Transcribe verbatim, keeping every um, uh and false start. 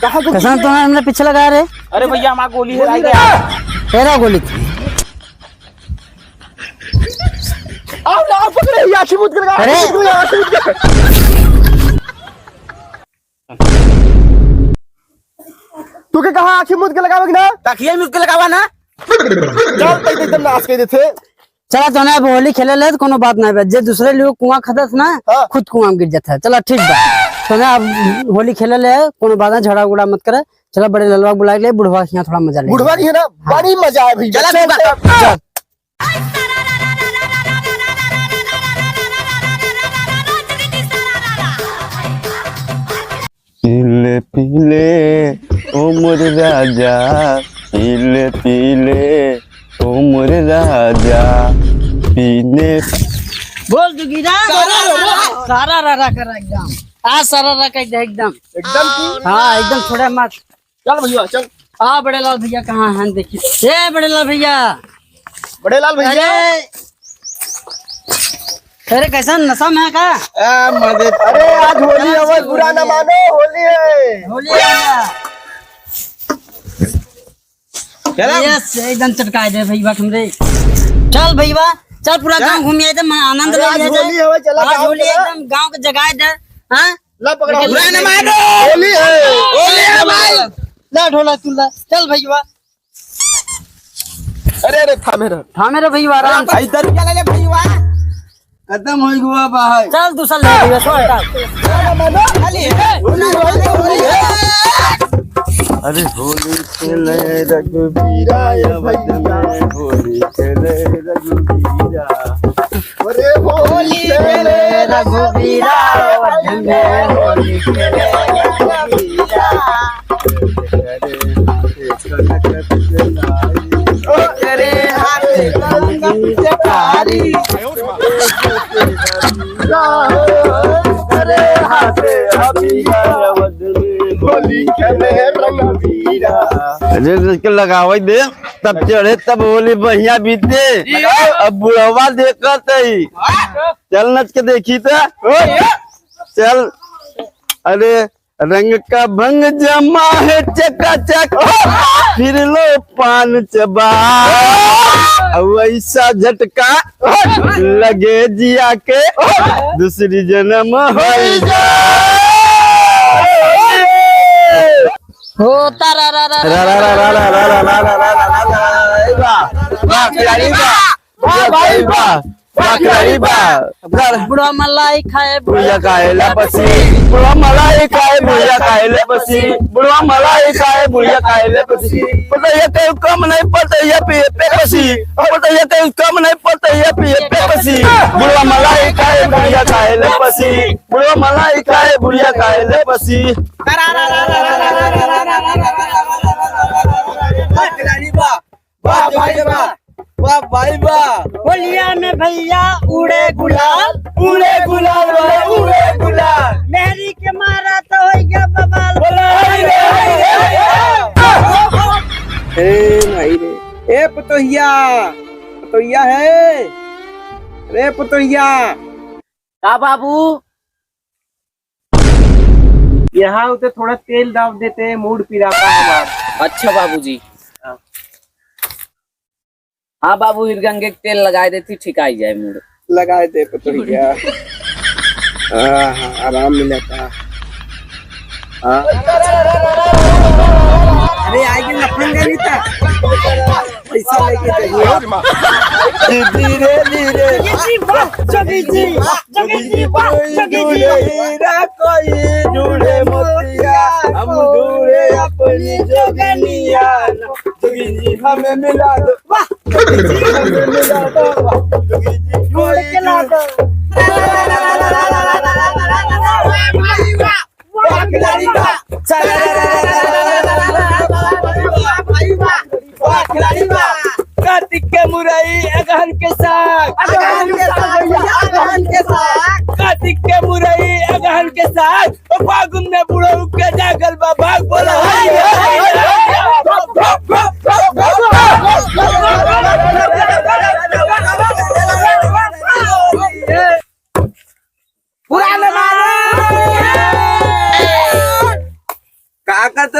कहाँ को कैसन तूने हमने पीछे लगाया रे? अरे भैया, हमार गोली हेराइ गया। तेरा गोली थी। आओ ना, आओ, पकड़े, ये आँखी मूँद के लगा, अरे। आँखी मूँद के लगा, आँखी मूँद के। तू के कहा आँखी मूँद के लगावे के ना? तकिया मूँद के लगावा ना। चल, तै एकदम नाश कर देते। चला, तोने अब होली खेले ले, तो कोनो बात ना बा। जे दूसरे लोग कुआं खदस ना, हाँ। खुद कुआं में गिर जाता है। चला, ठीक बा। तोने अब होली खेले ले, कोनो बात ना, झगड़ा उगड़ा मत करे। चला, बड़े ललवा बुला ले, बुढ़वा के यहाँ थोड़ा मजा ले। बुढ़वा के यहाँ ना, हाँ। बड़ी मजा आए भैया। चला, चल, ठीक बा। चल। पीले पीले ओ मोर राजा, पीले पीले ओ मोर राजा, पीने। बोल जोगीरा। सारा रा रा। सारा रा रा कर एकदम। आ, सारा रा कर दे एकदम। एकदम की? हाँ, एकदम छोड़ा मत। चल भैया, चल। आ, बड़े लाल भैया कहाँ हैं, देखी। ए, बड़े लाल भैया। बड़े लाल भैया। अरे, अरे, कैसन नशा में है का? आ, मजे। अरे, आज होली है, बुरा ना मानो, होली है। होली है। चला। Yes, एकदम चटकाए दे भैया हमरे। चल भैया, चल पूरा चल। गाँव घूम आए, एकदम आनंद अरे, ले आज लिया जाए। होली है, चला आज गाँव होली चला। एकदम गाँव के जगाए दे। हाँ? ला पकड़ा। बुरा ना मानो। होली है। होली है भाई। ला ढोला तू ला। चल भैया। अरे, अरे, थामे रह। थामे रह भैया, आराम से। भाई, इधर क्या ले ले भैया? खत्म हो गया बाहर। चल दूसरा ले भैया, छोड़, चल। बुरा ना मानो। होली है। होली है। अरे होली खेले रघुबीरा अवध में, होली खेले रघुबीरा। अरे होली खेले रघुबीरा, अवध में होली खेले रघुबीरा। तेरे हाथ कनक के लाई, तेरे हाथ कनक के लाई। तेरे हाथ अबीरा, अवध में होली खेले रघुबीरा। अरे, इसके लगावे दे। तब चढ़े तब होली बढ़िया बीते। जियो। अब बुढ़वा देखत है। हाँ। चल नच के देखी त। ओ, या। चल। अरे रंग का भंग जमा है चकाचक। फिर लो पान चबा। अब ऐसा झटका लगे जिया के। दूसरी जन्म हो जा। हो तारा रा रा रा रा रा रा रा रा रा रा रा रा रा रा। ए बा, बा, खिलाड़ी बा, बा, भाई बा, बा, खिलाड़ी बा। बुढ़वा मलाई खाए, बुढ़िया खाए लपसी। बुढ़वा मलाई खाए, बुढ़िया खाए लपसी। बुढ़वा मलाई खाए, बुढ़िया खाए लपसी। पतैया के कम नहीं, पतैया पिए पेपसी। पतैया के कम नहीं, पतैया पिए पेपसी। बुढ़वा मलाई खाए, बुढ़िया खाए लपसी। बुढ़वा मलाई खाए, बुढ़िया खाए लपसी। वाह भाई वाह, वाह भाई वाह। होलिया में भैया उड़े गुलाल, उड़े गुलाल भाई, उड़े गुलाल। मेहरी के मारा तो हो गया बवाल। बोला हाय रे, हाय रे, हाय रे। ए भाई रे, ए पतोहिया, पतोहिया है, रे पतोहिया। का बाबू? यहाँ उते थोड़ा तेल डाल देते, मूड पिराता हमार। अच्छा बाबूजी। हाँ। हाँ बाबू, हिरगंगे के तेल लगाए देती, ठिकाई जाए मूड। लगाए दे पतोहिया। हाँ, हाँ, आराम मिलता। हाँ। अरे, आएगी लफंगा नहीं था। पैसा लेके जाइए। धीरे, धीरे। जोगी जी, वाह, जोगी जी, वाह, जोगी जी, वाह, जोगी जी। हीरा कोई ढूंढे मोतिया, हम ढूंढे अपनी जोगनिया। जोगी जी हमें मिला दो, वाह, जोगी जी हमें मिला दो, वाह, जोगी जी ढूंढ के ला दो। वाह, खिलाड़ी वाह। वाह, खिलाड़ी वाह। कार्तिक के मुरई अगहन के साग। अगहन के साग भैया, अगहन के साग। कार्तिक के मुरई अगहन के साग। ओ फागुन में बुढ़ऊ के जागल बा भाग बोला। पुराने मारो। का करते